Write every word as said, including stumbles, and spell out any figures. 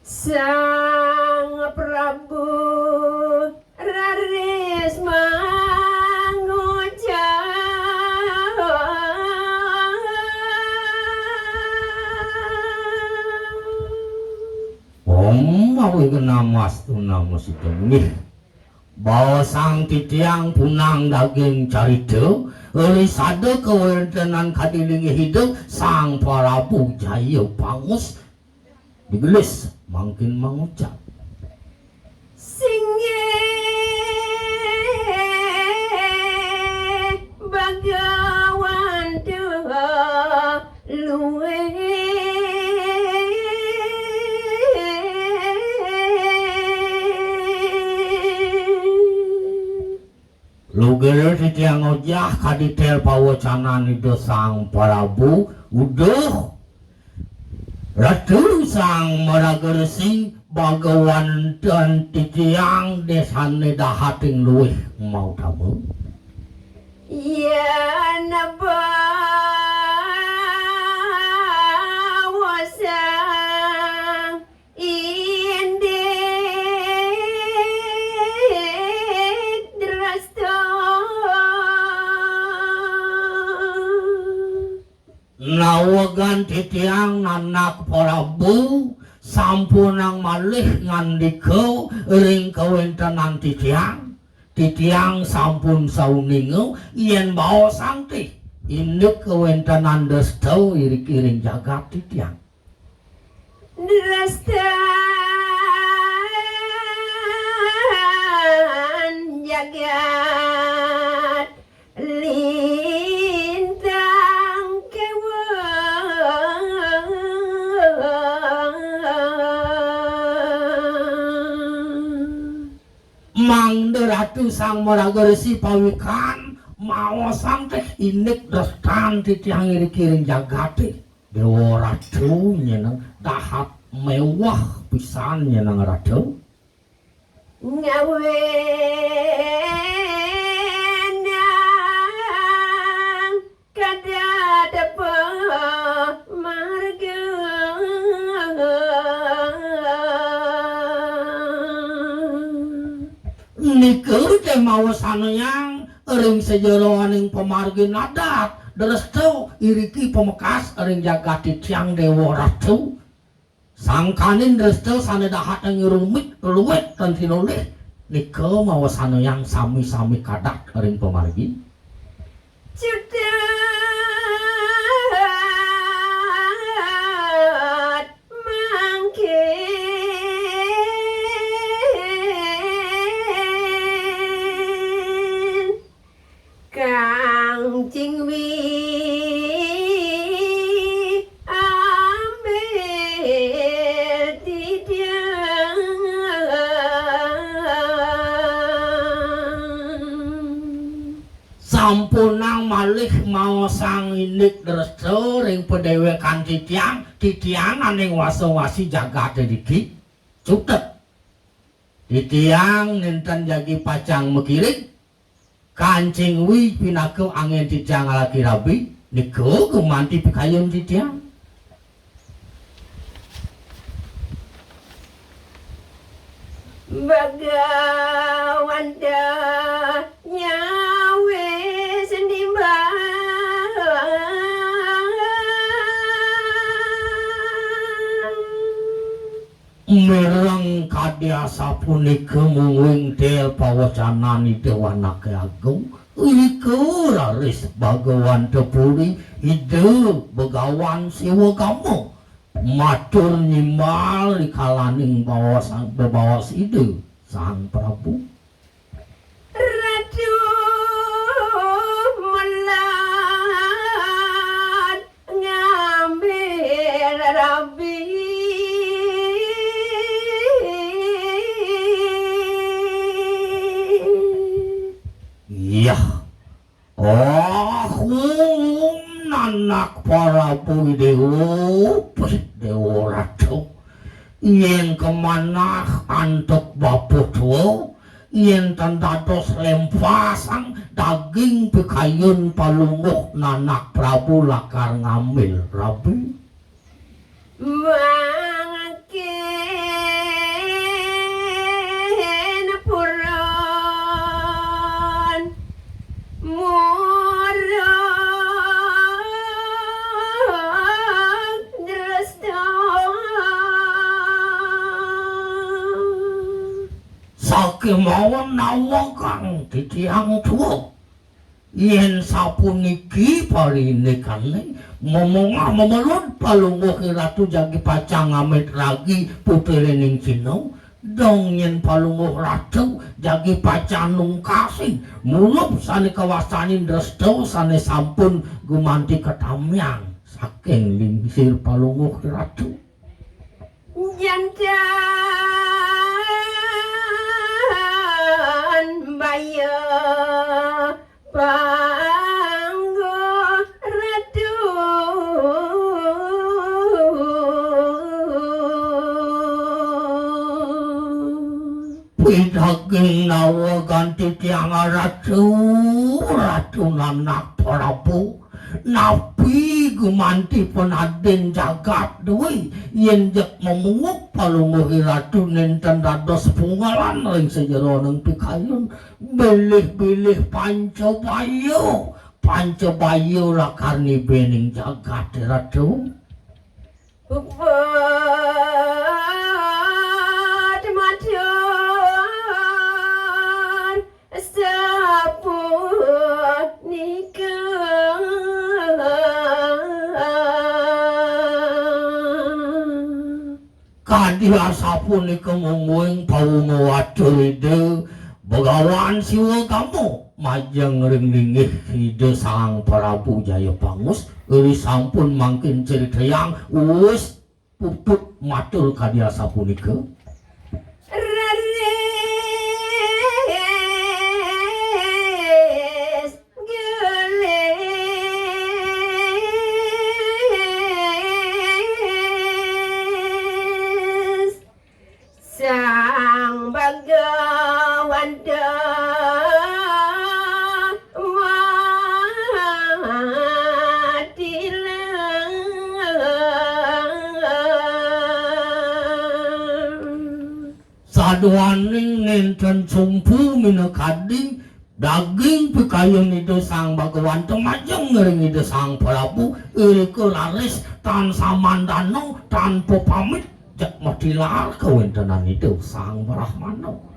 Sang Prabu raris mangucap. Om awi genamastu namo sidong. Nggih. Baosang titiang punang daging carita, ri sada kawentenan kadi linggih Ida Sang Prabu Jaya Pangus digelis mangkin mangucap. Singgih Bagawan Tuhan luwih. Lugira titiang ojah kadi tel pawacanan Ida Sang Prabu, uduh Ratu Sang Maraga Resi, Bagawan ten titiang desane dahating luwih mautama. Yen bawasang indik drasta. Nawegan titiang nanak Prabu sampunang malih ngandika ring kawentenan titiang. Titiang sampun sauninga yen baosang tih indik kawentenan drasta iriki ring jagat titiang. Drastan jagat lintang kewa. Mangda Ratu Sang Maraga Resi pawikan maosang teh indik drastan titiang iriki ring jagate. Dewa Ratu nyeneng dahat mewah pisan nyeneng Ratu. Ngawenang kadadapa marga. Nika teh mawasanayang ring sajeroning pamargin adat, dresta iriki pamekas ring jagat titiang Dewa Ratu. Sangkaning dresta sane dahat ngrumit luwet ten tinulih, nika mawasanayang sami-sami kadat ring pamargi. Cutet mangkin Kang Cingwi ambil titiang. Sampunang malih maosang indik dresta ring padewekan titiang, titiang aning wasa-wasi jagate niki. Cutet. Titiang nenten jagi pacang makiring, Kang Cingwi pinaka angin titiang alaki rabi, nika gumanti pikayun titiang. Bagawanta nyawe sendimbang. Mireng kadi asapunika mungguing tel pawacanan Ida Wanake Agung, irika raris Bagawan Tepuri Ida Begawan Siwagama matur nyimbal rikalaning baos, bebaos Ida Sang Prabu. Ratu melat ngambil rabi. Iya. Oh, um, nanak Prabu Dewa, pih Dewa Ratu. Yen kamanah antuk bapa tua, yen tan dados lempasang daging pikayun palungguh nanak Prabu lakar ngambil rabi. Mangke Kemawon nawegang titiang tua. Yen sapuniki parinikané, momongah memelud Palungguh Ratu jagi pacang ngamit ragi putrining Cina, dong yen Palungguh Ratu jagi pacang nungkasin mulup sané kawastanin dresta sané sampun gumanti katamiang saking lingsir Palungguh Ratu. Jantan baya panggo ratu. Pidaging nawegang titiang ratu, ratu nanak Prabu. Napi gumanti panadin jagat duwé, yen jeg mamuwuk Palungguh Ratu nénten dados punggalan ring sajeroning pikayun, bilih-bilih panca baya, panca baya lakar nibéning jagat Ratu. Puput matur sapunika. Kadi asapunika mungguing paumuwatur Ida Bagawan Siwa Gama majeng ring linggih Ida Sang Prabu Jaya Pangus, ri sampun mangkin critayang wus puput matur kadi asapunika. Raris gelis Sang Bhagawanta matilang. Saduaning nénten sumpu minakadi daging pikayun Ida Sang Bhagawanta majeng ring Ida Sang Prabu, irika raris tan samandana, tanpa pamit, jeg matilar kawéntenan Ida Sang Brahmana.